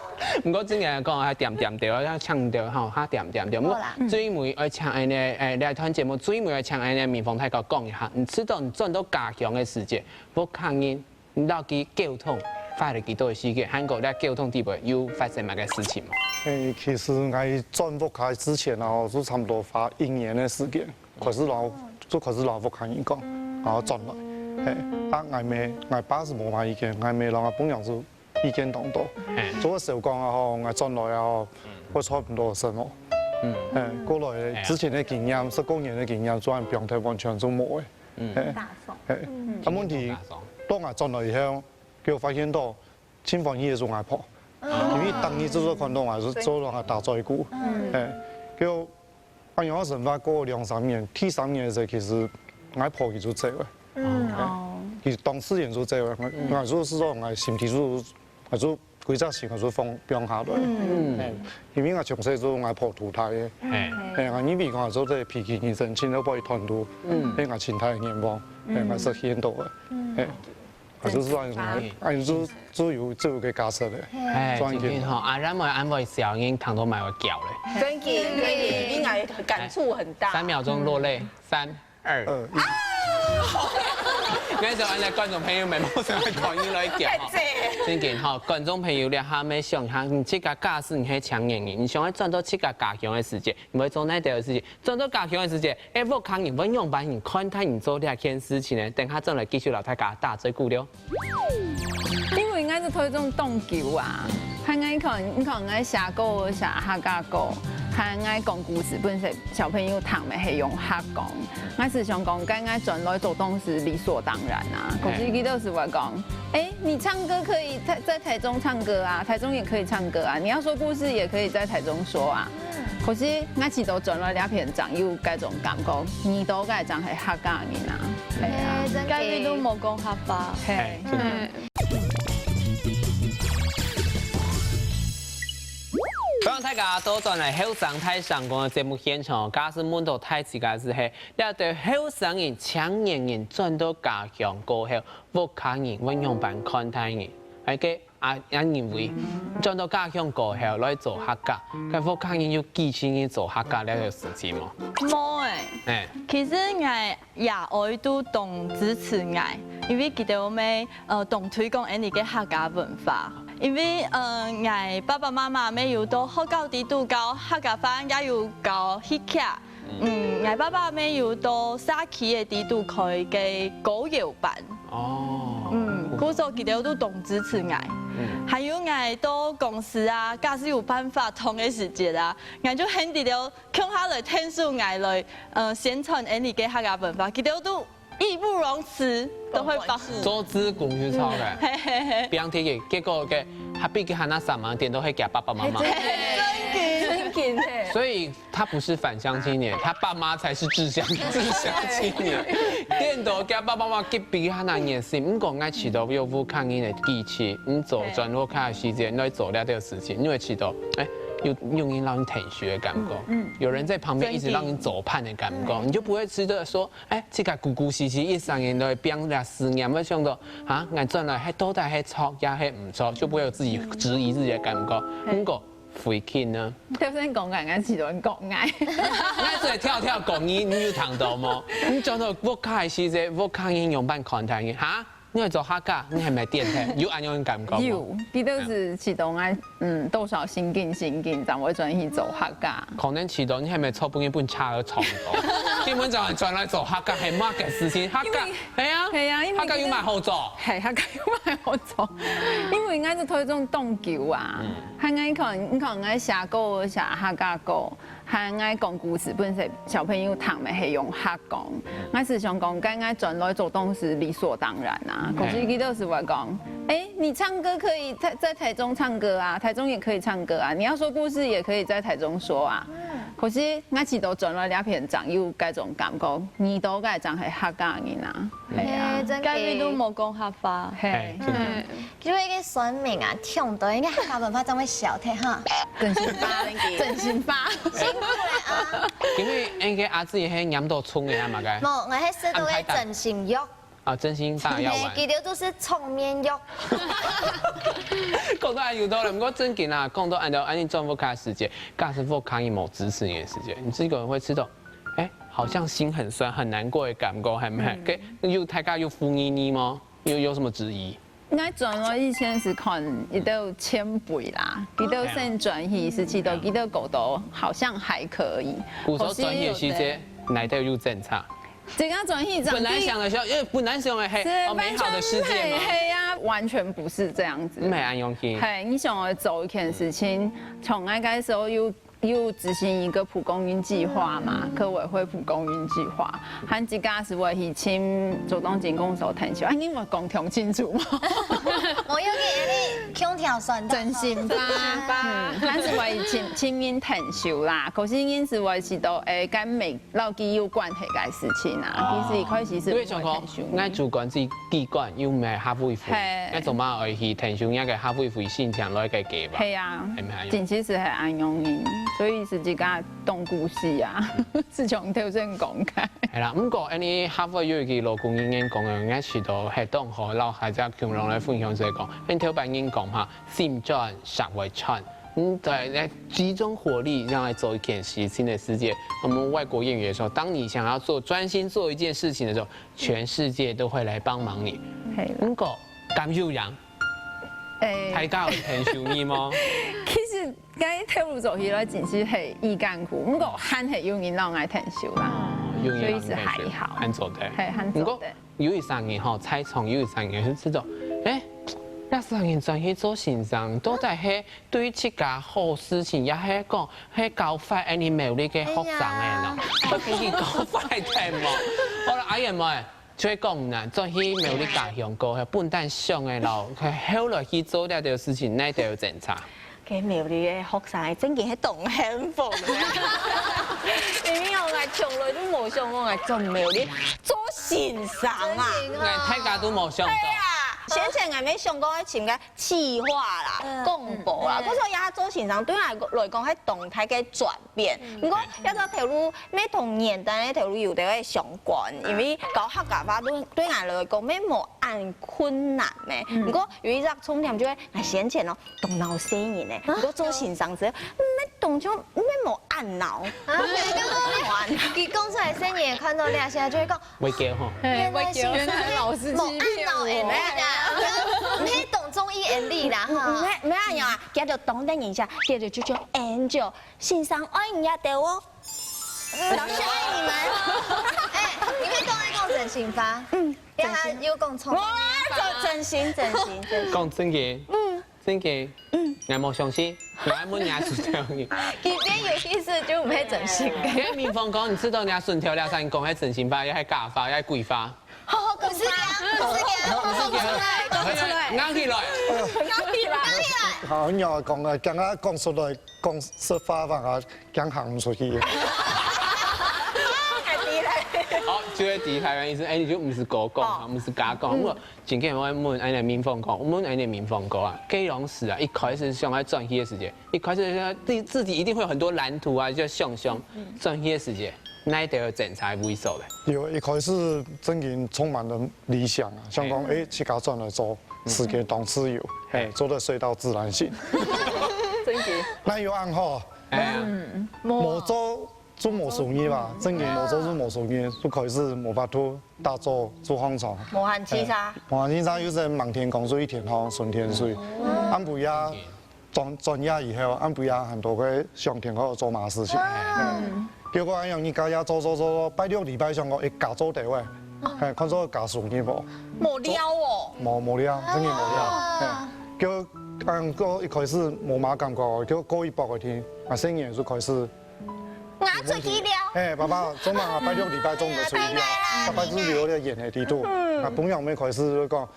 毋過真个講，還恬恬調，要強調吼，較恬恬調。好啦。毋過最尾愛請恁呢，誒，這段節目最尾愛請恁呢，明峰大哥講一下，你知道你轉到家鄉个時節，屋下人，你到底溝通花了幾多个時間，還過這溝通底背有發生麼个事情無？誒，其實𠊎轉屋下之前啊，就差不多花一年个時間。 開始摎，就開始摎屋下人講，然後轉來。嘿，啊，𠊎姆，𠊎爸係無麼意見，𠊎姆摎𠊎餔娘就意見當多。嘿。做个小講啊吼，𠊎轉來啊吼，會差毋多生活。嗯。嘿，過來之前个經驗，十過年个經驗，做恁放忒完全就無个。嗯。嘿，打爽。嘿，啊，問題，當𠊎轉來以後，佢發現到，盡歡喜个就𠊎婆，因為當日就做看到𠊎，就做到𠊎打嘴鼓。嘿，佢 恁樣个生活過兩三年，第三年个時候，其實𠊎婆佢就走了。嗯。哦。佢當自然就走了，𠊎，𠊎就係說，𠊎身體就，𠊎就歸隻心，𠊎就放，放下來。嗯。嘿，因為𠊎從細就𠊎婆渡大个。嘿。嘿，𠊎認為講做這脾氣人生，盡量愛團圓，嗯。係𠊎盡大个願望，嘿，𠊎實現到个。嗯。嘿。 啊，就係恁樣，啊，就，就有，就有个價值咧。哎，賺錢。今天吼，阿然會安慰小英，糖都買會繳咧。真的，真的，你感觸很大。三秒鐘落淚，三、二。二，一。該就恁樣，觀眾朋友們，無想愛看你來講吼。真緊吼，觀眾朋友，你還沒想一下，你自家假使你係青年人，你想要轉到自家家鄉个時節，你會做哪兜个事情？轉到家鄉个時節，哎，屋下人會仰般人看待你做這件事情呢？等下轉來繼續摎大家打嘴鼓了。因為𠊎在臺中當久啊，還𠊎看，你看𠊎寫歌寫客家歌，還𠊎講故事分小小朋友聽，乜係用客講。 𠊎係想講，該𠊎轉來做當時理所當然啊。可是佢兜係會講，哎，你唱歌可以在在臺中唱歌啊，臺中也可以唱歌啊，你要說故事也可以在臺中說啊。可是𠊎試著轉來這片正有該種感覺，你都該正係客家人啊，係啊，該位都無講客話。係，真的。歡迎大家倒轉來後生大聲公个節目現場，假使問到大自家係係 這對後生人、青年人轉到家鄉過後，屋下人會仰般看待你？係个啊，恁認為轉到家鄉過後來做客家，該屋下人有支持你做客家這个事情無？無欸，哎，其實𠊎爺哀都當支持𠊎，因為佢兜乜呃當推廣𠊎俚个客家文化。因為呃𠊎爸爸媽媽乜有到學校裡肚教客家話，也有教戲劇。 嗯，𠊎爸爸乜有到社區个裡肚開个歌謠班。哦，嗯，故所佢兜都當支持𠊎。還有𠊎到公司啊，假使有辦法通个時節啊，𠊎就喊佢兜共下來𢯭手𠊎來，呃，宣傳𠊎俚个客家文化，佢兜都義不容辭，都會幫。做志工就超个，嘿嘿嘿，不要提个，結果个，還比佢還那三萬點都會給爸爸媽媽。真的。真緊嘿。所以他不是返鄉青年，他爸媽才是志鄉志鄉青年。顛倒佢爸爸媽媽給比較難也是，毋過𠊎試著有屋下人个支持，你做轉屋下个時間來做這條事情，你會試著，哎，有有人讓你疼惜的感覺，嗯，有人在旁邊一直讓你做伴的感覺，你就不會試著說，哎，這個孤孤栖栖一生人都會變了思念，會想到啊，𠊎轉來還到底還著也還毋著，就不會有自己質疑自己的感覺。毋過 回去呢？頭先講个，𠊎試著講个。𠊎就係跳跳講，你你有聽到無？你轉到屋下个時節，屋下人仰般看待你？哈？你會做客家，你係毋係顛倒？有恁樣个感覺無？有，佢兜係試著𠊎，嗯，多少心緊心緊，正會轉去做客家。可能試著你係毋係做分一本冊仔撞到，根本就係轉來做客家係麼个事情？客家，係啊，係啊，因為客家有麼好做？係，客家有麼好做？因為𠊎在臺中當久啊，還𠊎看，你看𠊎寫歌寫客家歌，還𠊎講故事分小小朋友聽，乜係用客講。𠊎係想講，該𠊎轉來做當時理所當然啊。可是佢兜係會講，哎，你唱歌可以在在臺中唱歌啊，臺中也可以唱歌啊，你要說故事也可以在臺中說啊。可是𠊎試著轉來這片正有該種感覺，你都該正係客家人啊，係啊，該位都無講客話。係。真的。就係一個酸民啊，聽到應該客家文化正會消退哈。真心話，真心話。辛苦了啊！因為應該阿姊係染到蔥个啊嘛該。無，𠊎係食到个真心肉。啊，真心話要完。佢兜都係場面肉。講到恁有道理，毋過正經啊，講到恁到恁樣轉屋下个時節，假使屋下人無支持你个時節，你自家會試著，哎，好像心很酸、很難過的感覺，係毋係？該有大家有敷衍你嗎？有有什麼質疑？應該轉來以前係看一兜前輩啦，佢兜先轉去係試著佢兜過到好像還可以。故所轉去个時節，哪兜有爭差？自家轉去正本來想的時候，因為本來想的係，哦，美好的世界嘛。係啊，完全不是這樣子。毋係恁樣去。係，你想要做一件事情，從那個時候又又執行一個蒲公英計劃嘛，客委會蒲公英計劃，還自家係會去請主動進攻手談笑。哎，你有講聽清楚嗎？我有給你空調酸的。真心話，嗯，但是會請請人談笑啦，可是人係會試著，哎，跟美 摎佢有關係个事情啊，其實一開始係因為想講，𠊎主管自己機關又毋係客委會，𠊎做麼愛去聽受人家个客委會申請來个計劃？係啊係毋係，真正係恁樣，所以係自家當故事啊，係像頭先講个。係啦，毋過恁樣客委會个勞工人員講个，𠊎試著係當好，摎大家共同來分享，就係講，恁頭擺人講哈，心專社會專。嗯，對，來集中火力，這樣來做一件事情的世界。那麼外國諺語也說，當你想要做專心做一件事情的時候，全世界都會來幫忙你。係啦。毋過，敢有人？欸，大家有𢯭手你無？其實，該頭路做起來真係係已艱苦，毋過還係有人摎𠊎𢯭手啦。哦，有人摎你𢯭手，所以是還好。還做得。係，還做得。毋過，有一儕人吼，在場有一儕人就知道，欸，這儕人轉去做先生，到底係對自家好事情，也係講係教壞恁呢苗栗个學生个呢？哎呀。會分佢教壞忒無？好啦，阿燕妹，就會講啦，轉去苗栗家鄉過後，本旦想个咯，後來去做這條事情，哪一條有精差？該苗栗个學生个正經係當幸福个。因為哦，𠊎從來都無想過𠊎轉苗栗做先生啊。哎，大家都無想到。對啊，先前𠊎也想過愛尋个企劃啦、嗯廣播啦，嗯。可是這做先生對𠊎來講係當大个轉變。嗯。毋過，這條頭路，乜同原旦个頭路有兜仔相關，因為教客家話對，對𠊎來講，乜無恁困難呢。嗯。毋過有一隻重點就係，𠊎先前哦，當惱細人呢，啊？毋過做先生時，乜當像，乜無恁惱。啊，無恁惱。佢講出來，細人看到這下就會講，會驚吼。原來先生，原來老師欺騙我。無恁惱，哎，你啊，你當中意Andy啦，哈。毋，毋，毋恁樣啊，佢就當等一下，佢就就就Angel，先生愛你啊，對哦。老師愛你們。哎，你會講愛講真心話？嗯，等下又講錯。無啦，真，真心，真心，真心。講真个。嗯。真个。嗯。𠊎無相信，𠊎問若孫頭人。其實有意思就毋係真心个。該明峰哥，你知道若孫頭這儕講係真心話，也係假話，也係鬼話？好好講出來，講出來，講出來，講出來。硬起來。硬起來。好，你要講个，剛剛講出來，講實話，反而 驚行毋出去。好，就係第一个原因係，哎，你就毋係假講，哦。毋係假講。嗯。毋過，今天𠊎問恁呢明峰哥，𠊎問恁呢明峰哥啊，該當時啊，一開始想愛轉去个時節，一開始想自己，自己一定會有很多藍圖啊，就想像，嗯。轉去个時節，哪一條精差位所咧？有，一開始正經充滿了理想啊，想講，嘿。哎，自家轉來做，嗯。時間當自由，嘿。哎，做得睡到自然醒。真經。哪有恁好？ 哎呀。嗯，無做就無收入啊，正經無做就無收入，就開始無法度打早就䟘床。無閒洎杈。哎，無閒洎杈，有時忙天光睡，天光順天睡。嗯。暗晡夜轉，轉夜以後，暗晡夜還在該想天光做麼个事情。嗯。結果恁樣，日頭也做做做做，拜六禮拜想講，哎，加做兜仔，嘿，看做加收入無？無尞哦。無，無尞，正經無尞。啊。嘿，結果恁樣，一開始無麼个感覺哦，結果過一百个天，啊，細人就開始 𠊎出去尞。嘿，爸爸，做麼个拜六禮拜中午出去尞？哎呀，拜拜啦，拜拜就留在原个地方。嗯。啊，本來𠊎開始就講，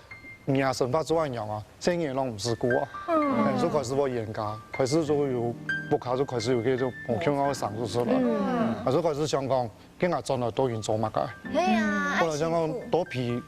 你啊，生活做恁樣啊，細人攏毋使顧啊。嗯。嘿，就開始會冤家，開始就有，屋下就開始有該種無共樣个聲音出來。嗯。啊，就開始想講，今下轉來到底做麼个？嘿啊，後來想講，愛辛苦。多陪，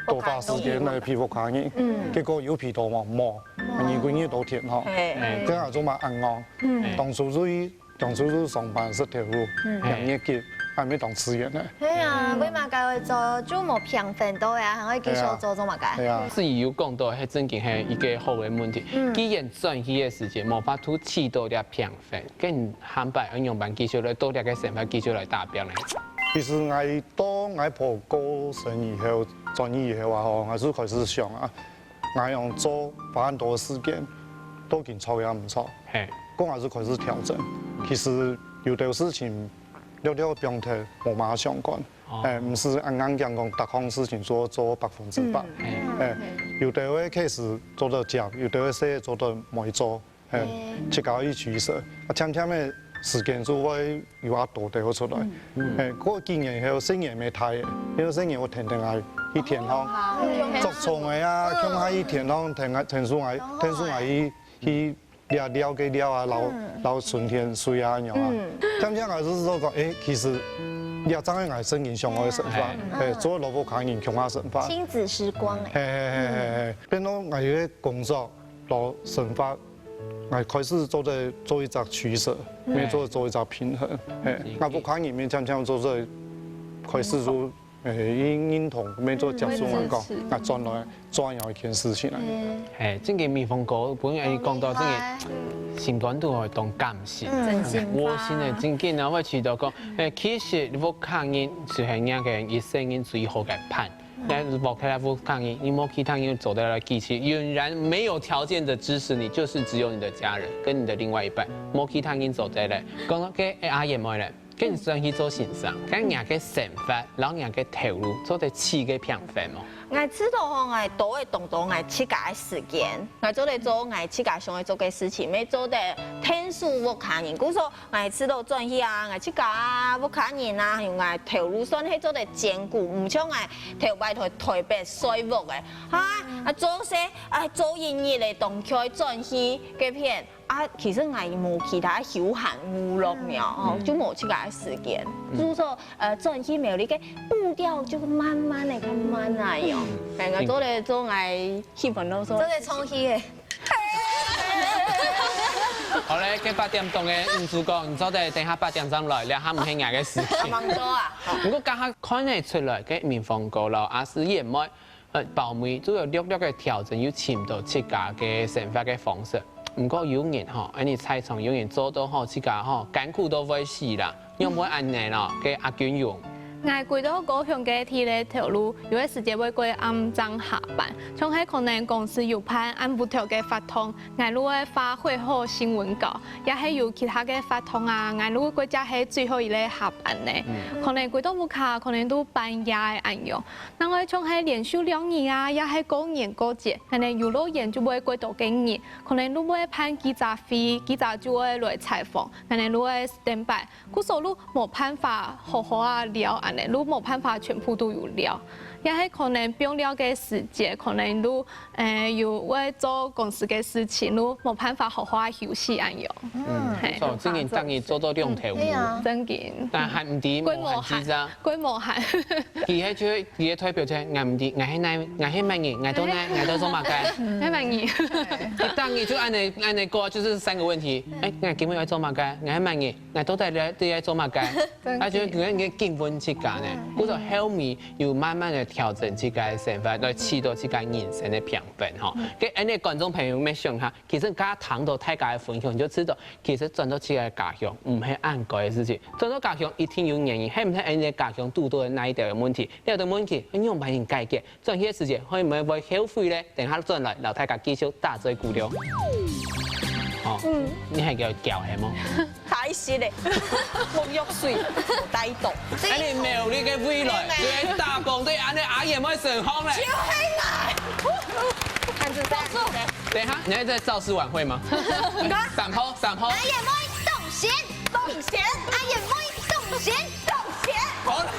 多花時間來陪屋下人。嗯。結果有陪到無？無。無。日歸日都天吼。嘿。嘿。今下做麼个恁樣？嗯。當初就 當初就上班食頭路，嗯。養月給，還無當自然呢。係啊，嗯。為麼个會做，就無平衡到呀，還會繼續做，係啊。做麼个？係啊。自己有講到，係正經係一個好个問題。嗯。既然轉去个時節，無法度取到這平衡，該你下擺愛仰般繼續來，到這個生活繼續來打拚呢？其實𠊎到𠊎婆過身以後，轉去以後啊，吼，𠊎就開始想啊， 𠊎用做花恁多个時間，到底著也毋著。嘿。講還係開始調整。其實有兜事情，略略放忒，無麼个相關。哦。哎，毋使恁硬頸講，逐項事情做，做百分之百。嗯。哎，有兜个case做得接，有兜个事做得毋愛做。 嘿，嘿。自家去取捨。啊，漸漸个時間就會有較多兜出來。嗯。嘿，過幾年以後，細人乜大个，因為細人會跈等𠊎去田項，哦，好。捉蟲仔啊，嗯。共下去田項，跈𠊎，跈手𠊎，哦，跈手𠊎去，去掠鳥个鳥啊，撈，嗯。撈春天水啊，恁樣啊。嗯。漸漸𠊎就知道講，誒，其實這正係𠊎真正想愛个生活，嗯。嘿，做老婆家人共下生活。親子時光，誒。嘿，嘿，嘿，嘿，嘿，變到𠊎个工作摎生活 𠊎開始做得做一隻取捨，嗯。也做，做一隻平衡。嘿，嗯。𠊎屋下人面漸漸做得開始就誒，認認同，愛做接受來講，啊，轉來重要一件事情來。係，正經美鳳哥，本來講到正經心肝肚會當感性，真心，窝心个正經啊，會試著講，誒，其實屋下人就係人个一生人最好个伴。但係屋下人，你無其他人做得來支持，仍然沒有條件的支持你，就是只有你的家人跟你的另外一半，無其他人做得來。講到該阿燕妹咧， 跟你轉去做先生，跟人个生活，然後人个頭路，做得起个平衡哦。𠊎知道吼，𠊎多个當多𠊎自家个時間，𠊎做得做𠊎自家想愛做个事情，乜做得天數屋下人。故所𠊎知道轉去啊，𠊎自家啊，屋下人啊，還有𠊎頭路算係做得兼顧，毋像𠊎頭擺在台北睡屋个，哈，啊做事啊做一日个當開轉去該片。 啊，其實𠊎無其他休閒娛樂了，哦，就無自家个時間。就說，呃，轉去苗栗个步調就慢慢个，較慢啊，喲。哎，𠊎做得做𠊎氣氛囉嗦。做得衝去个。好咧，該八點鐘个吳主管，你做得等下八點鐘來，這下毋係𠊎个事情。忙多啊。不過剛剛看得出來，該民風高咯，阿是也無 呃，包尾就有略略个調整，又尋到自家个生活个方式。毋過有人吼，恁呢在場有人做到吼，自家吼艱苦到會死啦，仰會恁呢咯？該阿君勇。𠊎歸到高雄个第一頭路，有个時節會過暗正下班，像係可能公司有辦暗晡頭个活動，𠊎就會畫會好新聞稿，也係有其他个活動啊，𠊎就會過正係最後一個下班呢。可能歸到屋下，可能都半夜个恁樣。 另外像係連續兩日啊，也係過年過節，恁呢娛樂園就會過多个人，可能就會辦記者會，記者就會來採訪，恁呢就會standby，故所就無辦法好好啊尞，恁呢就無辦法全部都有尞，也係可能放尞个時節，可能就，誒，又會做公司个事情，就無辦法好好啊休息恁樣。嗯，係。所以正經當日做到兩頭路。嗯，對啊。正經。但還毋知，歸無閒，無閒之啊。歸無閒。 佢係就係，佢个代表就係，𠊎毋知，𠊎係哪，𠊎係麼人，𠊎到哪，𠊎到做麼个。係麼人？佢當日就恁呢，恁呢過，就是三個問題。哎，𠊎今日愛做麼个？𠊎係麼人？𠊎到底在，在做麼个？啊，就係佢个根本自家呢，故所後面有慢慢个調整自家个生活，來取到自家人生个平衡吼。該恁呢觀眾朋友，你想下，其實剛剛聽到大家个分享，就知道 其實轉到自家个家鄉，毋係恁該个事情。轉到家鄉一定有原因，係毋係恁个家鄉堵到哪一條个問題？這條問題愛仰般去解決？轉去个時節，會毋會會後悔咧？等下轉來，摎大家繼續打嘴鼓了。哦，你還叫叫係無？太實咧，沐浴水無帶到。哎，你苗栗个未來就會打工對恁个阿燕妹身上咧。就係𠊎。看住在。等一下，你還在造勢晚會嗎？你看。閃拋，閃拋。阿燕妹當選，當選，阿燕妹當選，當選。好嘞。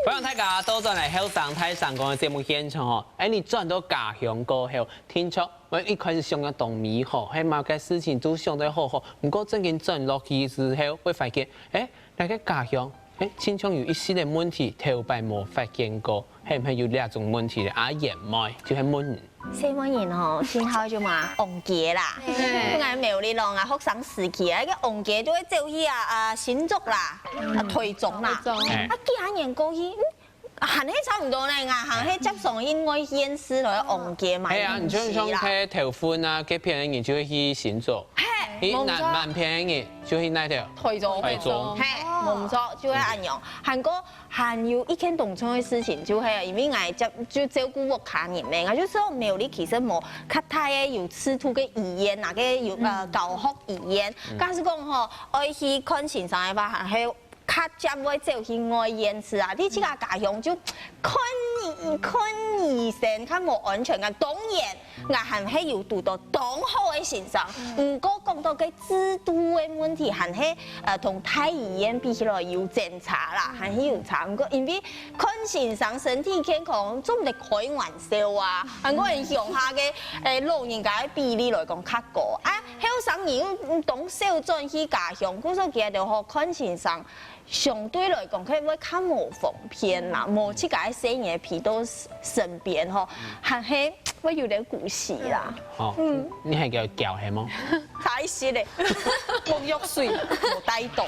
歡迎大家倒轉來後生大聲公个節目現場吼。哎，你轉到家鄉過後，聽說，我一開始想个當美好，係麼个事情都想得好好，毋過正經轉落去之後，會發現，哎， 𠊎个家鄉，誒，親像有一息个問題，頭擺無發現過，係毋係有這種問題咧？阿燕妹，就係問你。細妹人吼，盡好就嘛，往街啦。嗯。𠊎苗栗咯，𠊎學生時期啊，該往街就會走去啊，啊，新竹啦，啊，台中啦。台中。誒。啊，幾下年過去，嗯，還係差毋多呢，𠊎還係接上去外縣市來往街買東西啦。係啊，你像像該頭份啊，該片个人就會去新竹。係，去南，無錯。南片个人 就去哪條？台中。台中。係，無毋著，就係恁樣。還過還有一件當重要个事情，就係因為𠊎照，就照顧屋下人咩，𠊎就知道苗栗其實無較大个有制度个醫院，哪个有，呃，教學醫院。假使講吼，愛去看先生个話，還係較捷會走去外縣市啊。你自家家鄉就看醫，看醫生較無安全感。當然， 𠊎還係有堵到當好个先生，毋過講到該制度个問題，還係，呃，同大醫院比起來有爭差啦，還係有差。毋過因為看先生身體健康，做毋得開玩笑啊。還過人鄉下个，誒，老人家个比例來講較高。啊，後生人又，嗯，當少轉去家鄉，故所佢兜吼看先生 相對來講，佢會較無方便啦，無自家个細人仔陪到身邊吼，還係會有點古稀啦。哦，嗯，你還叫佢係無？太實咧，沐浴水無帶到。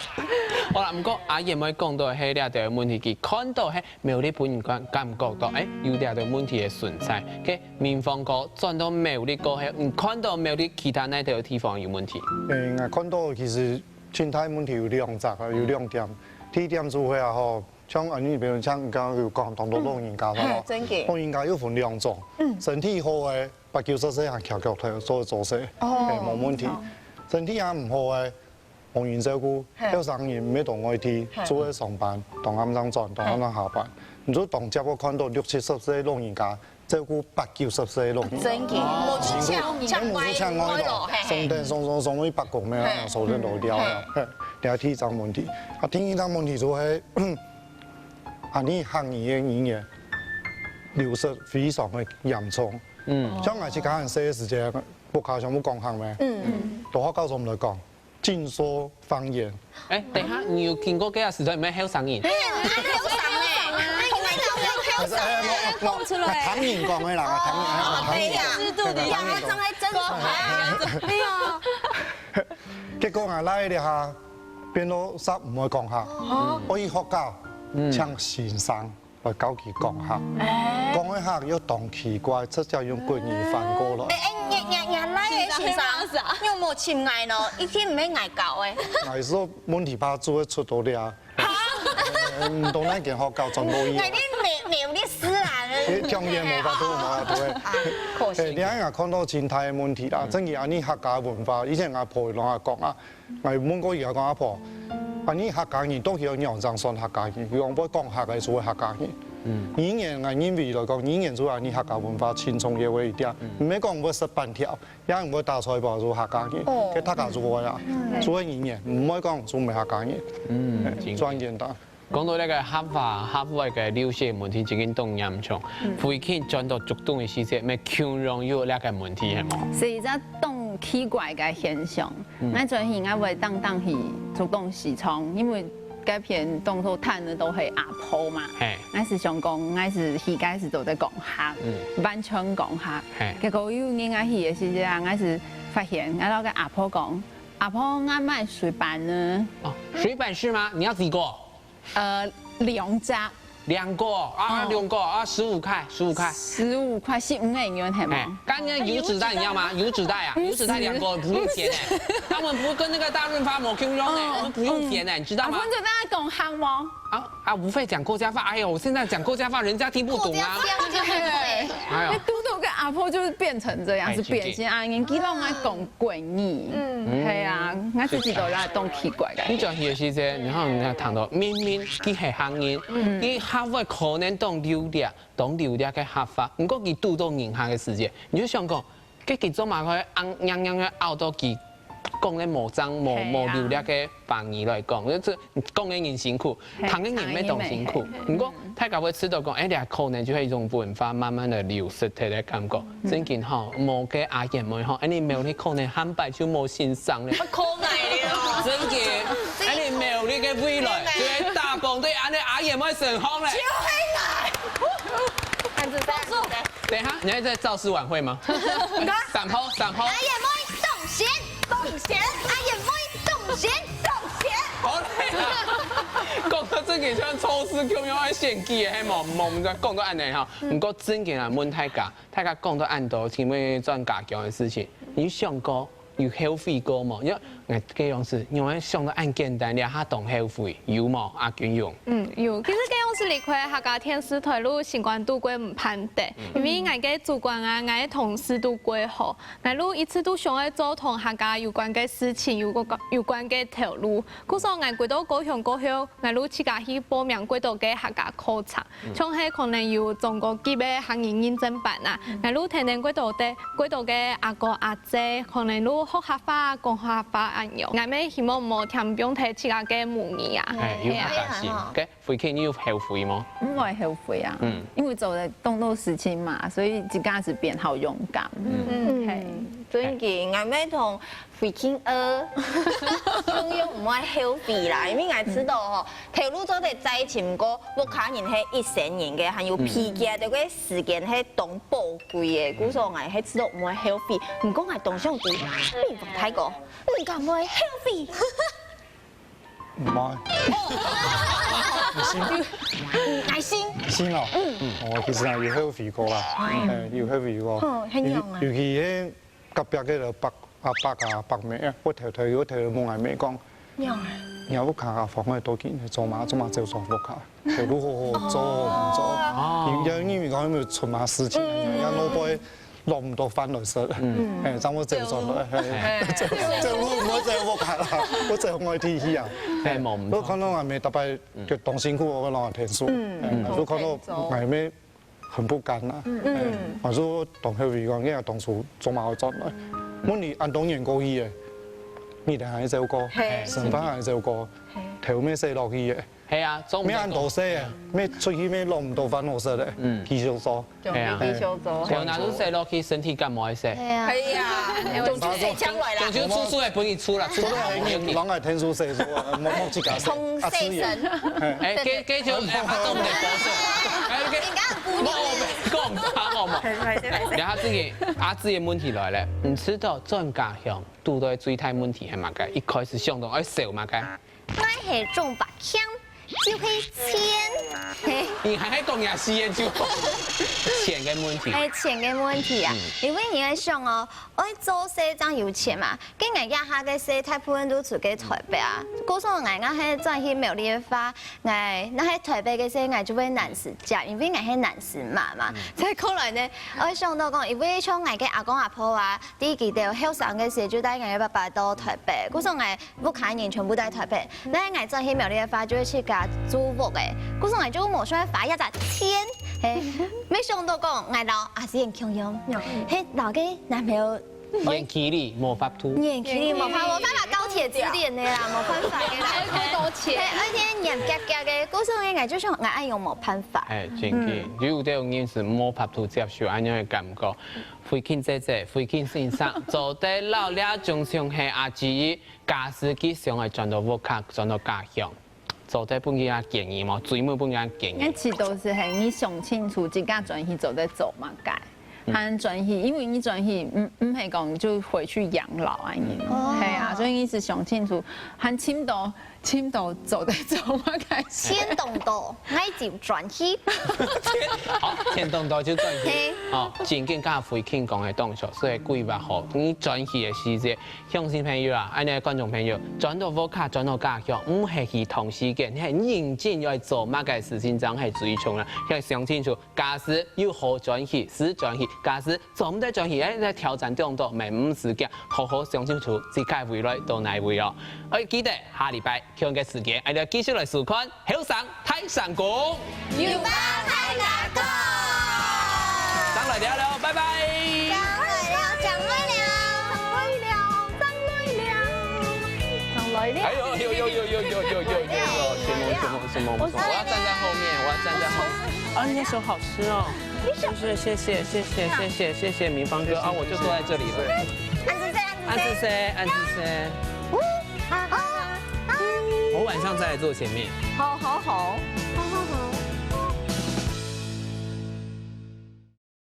好啦，毋過阿燕妹講到係這兜問題，佢看到係苗栗分人感感覺到，欸，有這兜問題个存在。該明芳哥轉到苗栗過後，你看到苗栗其他哪兜地方有問題？欸，𠊎看到其實盡大問題有兩隻啊，有兩點。第一點就係啊吼， 像恁樣，比如像你剛剛有講，當多老人家，係無？真个。老人家又分兩種，身體好个，八九十歲還翹翹頭做做事，係，無問題。身體也毋好个，無人照顧，後生人毋會到外地，做个上班，當暗正轉，當暗正下班。你就當接過看到六七十歲老人家，照顧八九十歲个老人家。真个，無就像像外勞，送等送送送去白工咩，收得落了，係，這第一隻問題。啊，第二隻問題就係， 啊，你客語个語言流失非常个嚴重。嗯。像𠊎自家還細个時節，屋下全部講客咩？嗯。到學校全部來講，盡說方言。欸，等一下，你有經過該個時代，你毋係後生人？後生欸，後生欸，講出來。𠊎聽人講个啦，𠊎聽人，𠊎聽人。制度的呀，正在爭吵啊。對啊。結果𠊎倈仔這下變到煞毋會講客，愛去學校請先生 來教佢講客。講个客又當奇怪，直接用國語翻過來。欸欸，你你你倈仔先生，你有無尋𠊎呢？一定毋係𠊎教个。𠊎係問題怕就會出到這。毋懂哪間學校全部一樣。𠊎一定沒沒有歷史啊。欸，中間無法度，無法度。啊，可惜。欸，你看啊，看到盡大个問題啦，真个恁樣客家文化，以前阿婆攏講啊， 𠊎問過佢，𠊎講：「阿婆，恁樣客家人到底愛仰般正算客家人？」佢講：「會講客个就係客家人。」語言，𠊎認為來講，語言就係恁樣客家文化盡重要个一點。毋係講會食粄條，也毋會打菜包就客家人，該大家就會啊，就係語言，毋會講就毋係客家人。嗯，真專業的。 講到這個客話、客話个流失問題，已經當嚴重。最近轉到竹東个時節，乜共樣有這個問題，係無？係一隻當奇怪个現象。𠊎轉去，𠊎會當當去竹東市場，因為該片當多攤个都係阿婆嘛。係。𠊎係想講，𠊎係去該時都在講客，完全講客。係。結果有一日𠊎去个時節啊，𠊎係發現，𠊎摎該阿婆講：「阿婆，𠊎買水粄呢？」哦，水粄係嗎？你要幾個？ 呃，兩隻。兩個啊，兩個啊，十五塊，十五塊。十五塊，十五個銀係嗎？哎，剛剛油紙袋你要嗎？油紙袋啊，油紙袋兩個不用錢哎。他們不跟那個大潤發無共樣哎，我們不用錢哎，你知道嗎？啊，反正大家講行嗎？啊啊，無費講客家話，哎呦，我現在講客家話，人家聽不懂啊。哎呦，堵到个阿婆就是變成這樣，是變形啊，年紀老愛講 鬼你，嗯，係啊，𠊎自家都有當奇怪个。你轉去个時節，然後人家談到明明佢係客人，佢客話可能當流利，當流利个客話，毋過佢堵到人客个時節，你就想講，該佢做麼个會硬硬硬拗到佢講个無正無無流利个華語來講，就係講个人辛苦，談个人乜當辛苦。毋過 大家會知道講，哎，這可能就係一種文化慢慢的流失忒个感覺。正經吼，無个阿燕妹吼，哎，你苗栗可能下擺就無先生了。可愛了。正經，哎，你苗栗个未來就會打幫對恁个阿燕妹身上了。就係𠊎。等一下，你還在造勢晚會嗎？你看。閃後，閃後。阿燕妹當選，當選，阿燕妹當選，當選。 好累啊！講到正經像造勢共樣愛選舉个，係無？無，毋過講到恁呢吼，毋過正經啊，問大家，大家講到恁多，請問專家講个事情，你想過有後悔過無？因為𠊎个樣子，因為想到恁簡單，這下當後悔，有無？阿君勇。嗯，有。其實个樣子離開客家電視台，就心肝肚過毋盼得，因為𠊎个主管啊，𠊎个同事都過好， 𠊎就一直都想愛做同客家有關个事情，有關有關个頭路。故所𠊎歸到高雄過後，𠊎就自家去報名幾多个客家課程，像係可能有中高級个客語認證班啊，𠊎就聽等幾多个幾多个阿哥阿姐，可能就學客話、講客話恁樣。𠊎乜希望無添放忒自家个母語啊。哎，有客家心。係啊。該慧卿，你有後悔無？毋會後悔啊，嗯。因為做了當多事情嘛，所以自家係變好勇敢。嗯。係。真个，𠊎乜同慧卿呃，共樣毋會後悔啦，因為𠊎知道吼，頭路做得再尋過，屋下人係一生人个，還有皮夾个時間係當寶貴个，故所𠊎係知道毋會後悔。毋過𠊎當想知，明芳大哥，你敢會後悔？ 毋愛。你信？嗯，愛信。信哦。嗯。哦，其實啊，有後悔過啦。嗯。誒，有後悔過。哦，很勇啊。尤，尤其係隔壁个阿伯、阿伯啊、阿伯姆啊，會偷偷、會偷偷問𠊎姆講，仰啊？你屋下阿芳愛到底做麼、做麼走出屋下？頭路好好做，好好做。哦。因為因為講有無出麼事情啊？嗯。人家老輩 摝毋到飯來食，嗯。誒，正會走出來，嘿，走，走路毋會走屋下啦，會走外地去啊。嘿，無毋著。我看到𠊎姆逐擺就當辛苦，𠊎摎𠊎𢯭手，嗯。誒，𠊎就看到𠊎姆很不甘啊。嗯。誒，𠊎就當後悔講，你當初做麼會轉來？問你恁多年過去个，你等還係照顧，嘿。生活還係照顧，嘿。頭乜洗落去个。 係啊，做毋得講。乜恁多事啊，乜出去乜摝毋到飯好食咧，嗯。繼續做。係啊。繼續做。頭那就洗落去，身體感冒會洗。係啊。係啊，就，就洗槍來啦。就出出來分你出啦，出出來分你。人愛𢯭手洗手啊，莫，莫自家洗。通洗身。啊，自己。嘿。哎，繼，繼續，哎，阿忠个保守。哎，OK。人家很不願意。莫，莫，講他好無？歹勢，歹勢，歹勢。然後這個阿志个問題來咧，你知道轉家鄉堵到最大問題係麼个？一開始想到愛愁麼个？ 𠊎係種白薑，就係錢。嘿。你還還講亞西耶就錢个問題。哎，錢个問題啊，嗯。因為你愛想哦，愛做事正有錢嘛，該𠊎這下个事大部分都出去台北啊，故所𠊎，𠊎係轉去苗栗个話，𠊎若係台北个事，𠊎就會難食食，因為𠊎係難食嫲嘛。嗯。再過來呢，𠊎想到講，因為像𠊎个阿公阿婆啊， 在佢兜後生个時，就帶𠊎个爸爸到台北，故所𠊎屋下人全部在台北。那𠊎轉去苗栗个話，就係自家租屋个，故所𠊎就無想花一隻錢，嘿，沒想到講𠊎摎阿詩很共樣，嘿，摎个男朋友遠距離無法度。遠距離無法，無辦法高鐵之戀的啦，無辦法的啦。太多錢。嘿，而且黏夾夾个，故所𠊎就想𠊎愛用無辦法。哎，真个，嗯。有兜人是無法度接受恁樣个感覺。 慧卿姐姐、慧卿先生，做得摎這種像係阿姊，假使佢想愛轉到屋下，轉到家鄉，做得分佢个建議無？最尾分佢个建議。該其實都係，嘿，你想清楚自家轉去做得做麼个，嗯。還轉去，因為你轉去，毋，毋係講就回去養老恁樣。哦。係啊，所以你係想清楚，還尋到 尋到做得做麼个事。錢當多，𠊎就轉去。錢，好，錢當多就轉去。嘿。好，正經佮慧卿講个當初，所以規劃好，你轉去个時節，鄉親朋友啊，恁樣觀眾朋友，轉到屋下，轉到家鄉，毋係去同時間，係認真愛做麼个事情，正係最重要，愛想清楚。 假使有好轉去，係轉去；假使做毋得轉去，哎，再挑戰當多，乜毋使驚，好好想清楚自家未來到哪位哦。愛記得下禮拜共樣个時間，愛繼續來收看《後生大聲公》。有話大家講。正來尞尞，拜拜。正來尞，正來尞，正來尞，正來尞，正來尞。哎呦呦呦呦呦呦呦呦呦呦！什麼什麼什麼什麼？我要站在後面，我要站在後面。 啊，你的手好濕哦。謝謝謝謝謝謝謝謝謝謝明芳哥啊，我就坐在這裡了。恁仔細，恁仔細。恁仔細，恁仔細。哦，好好好。我晚上再來坐前面。好好好。